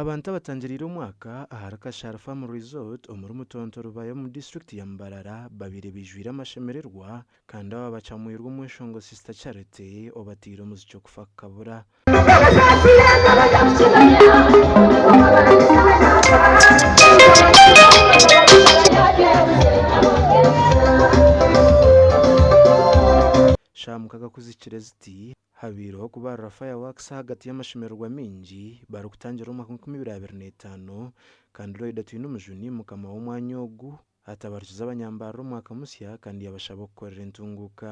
Abantu abatangiriire omwaka ahari Kashari Farm Resort omuri Mutonto Rubaya omu disiturikiti ya Mbarara babaire baijwire amashemererwa kandi aba bacamwirwe omweshongo Sister Charity obateire omuziki okufa kukabura. Shaaha mukaga kuzikire ziti, Habaireho okubarira fireworks ahagati y'amashemererwa maingi barikutangira omwaka 2025 kandi Loyda Twinomujuni mukama w'omwanya ogu atabarukize abanyambarira omwaka musya kandi yabashaba okukorera entunguuka.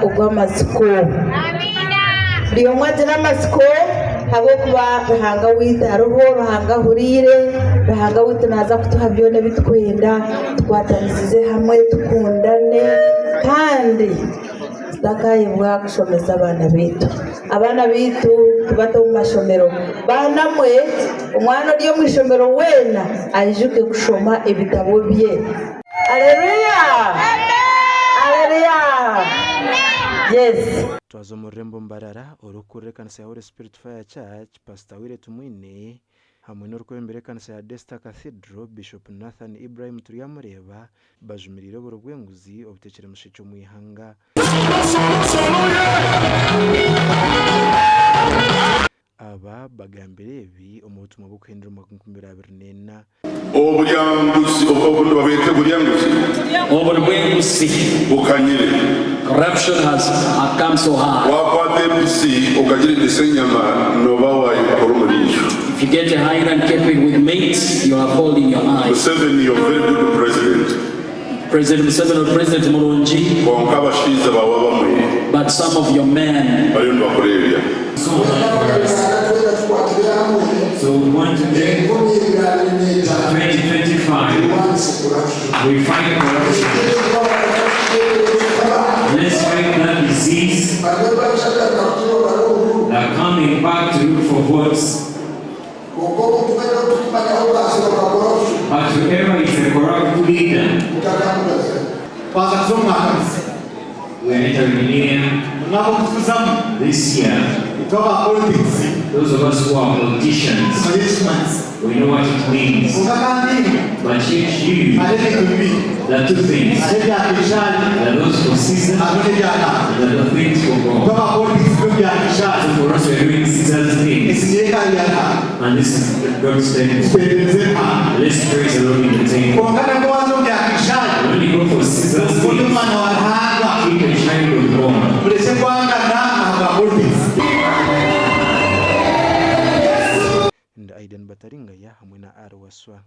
Ogw'amatsiko. Buri omwe agire amatsiko ahabw'okuba Ruhanga waitu ariho, Ruhanga ahuriire, Ruhanga waitu naaza kutuha byona ebi turikwenda tukwatanisize hamwe tukundane kandi tutakayebwa kushomesa abaana baitu. Abaana baitu tubate omu mashomero. Baana mwe, omwana ori omu ishomero weena aijuke kushoma ebitabo bye. Areruya! Areruya! Yes. Twaza omu rurembo Mbarara, orikukurira ekanisa ya Holy Spirit Fire Church, Pasita Willy Tumwine hamwe n'orikwebembera ekanisa ya Desta Cathedral, Bishop Nathan Ibrahim Turyamureeba bajumiriire oburo bw'enguzi obuteekire mushekye omu ihanga. Aba bagambire ebi omu butumwa bw'okuhindura omwaka 2024. Oburyanguzi, obu nibabeeta buryanguzi? Oburi bw'enguzi. Bukanyire. Corruption has come so high. Wakwata empisi okagiriisa enyama nooba waayikora omuriisho. If you get a hyena and keep it with meat, you have hole in your eye. Museveni you're very good president. President Museveni ori president murungi. Kwonka abashaija baawe abamwe. But some of your men. Bariyo nibakureebya. So we want today, 2025, we fight corruption. Let's fight that disease that coming back to look for votes. But whoever is a corrupt leader, Twaza kuza omu mwaka musya. we are entering a new year. Omwaka ogu tukuzamu, This year, itwe aba politics those of us who are politicians, tumanya eki kimanyisa. we know what it means. Kwonka kandi imwe, But yet you, hariho ebintu bibiri. there are two things. Hariho ebya Kaisari, There are those for Caesar hariho n'ebya Ruhanga. and there are the things for Itwe God. aba politics turi omu bya Kaisari. So for us, we are doing Caesar's things. Egi niyo hekalu ya Ruhanga. And this is God's temple. Tutendereze Ruhanga. Let's praise the Lord in the temple. Kwonka nabwo waaza omu bya Kaisari, When you go for Caesar's ori things, omwana wa Ruhanga. keep a child of God. Murekye kwangana ahabwa politics. Ndi Aidan Bataringaya hamwe na Ali Wasswa.